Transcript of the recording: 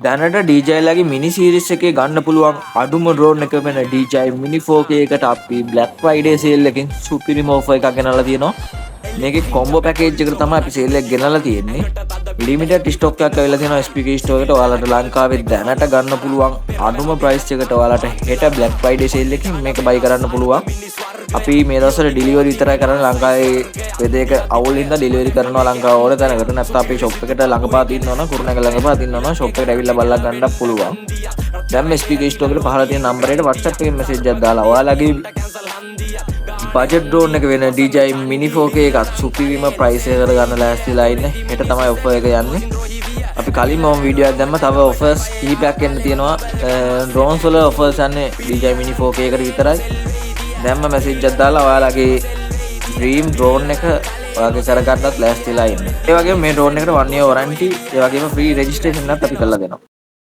දැනට DJI ලගේ මිනි series එකේ ගන්න පුළුවන් අඩුම ඩ්‍රෝන් එක වෙන DJI Mini 4K එකට අපි Black Friday sale එකෙන් සුපිරිම ඔෆර් එකක් ගෙනල්ලා තියෙනවා. මේකේ කොම්බෝ පැකේජ් එකට තමයි අපි සේල් එක ගෙනල්ලා තියෙන්නේ. ලිමිටඩ් ස්ටොක් එකක් ඇවිල්ලා තියෙනවා SPK store එකට. ඔයාලට ලංකාවේ දැනට ගන්න පුළුවන් අඩුම ප්‍රයිස් එකට ඔයාලට හෙට Black Friday sale එකෙන් මේක බයි කරන්න පුළුවන්. අපි මේ දවස්වල ඩිලිවරි විතරයි කරන්නේ. ලංකාවේ වෙදර් එක අවුල් හින්දා ඩිලිවරි කරනවා ලංකාව ඕන තැනකට. නැත්නම් අපේ ෂොප් එකට ළඟපාත ඉන්නවා නම්, කුරුණෑගල ළඟපාත ඉන්නවා නම්, ෂොප් එකට ඇවිල්ලා බලලා ගන්නත් පුළුවන්. දැන් මේ SPK store එකට පහළ තියෙන නම්බරයට WhatsApp එකෙන් මැසේජ් එකක් දාලා ඔයාලගේ බජට් ඩ්‍රෝන් එක වෙන DJI Mini 4K එකත් සුපිරිම ප්‍රයිස් එකකට ගන්න ලෑස්තිලා ඉන්න. හෙට තමයි ඔෆර් එක යන්නේ. අපි කලින් මම වීඩියෝ එකක් දැම්ම. තව ඔෆර්ස් කිහිපයක් එන්න තියෙනවා. ඩ්‍රෝන්ස් වල ඔෆර්ස් යන්නේ DJI Mini 4K එකට විතරයි. දැන්ම මැසේජ් එකක් දාලා ඔයාලගේ ඩ්‍රීම් ඩ්‍රෝන් එක ඔයාගේ කරගන්නත් ලෑස්තිලා ඉන්න. ඒ වගේම මේ ඩ්‍රෝන් එකට 1 year warranty, ඒ වගේම ෆ්‍රී රෙජිස්ට්‍රේෂන් එකත් අපි කරලා දෙනවා.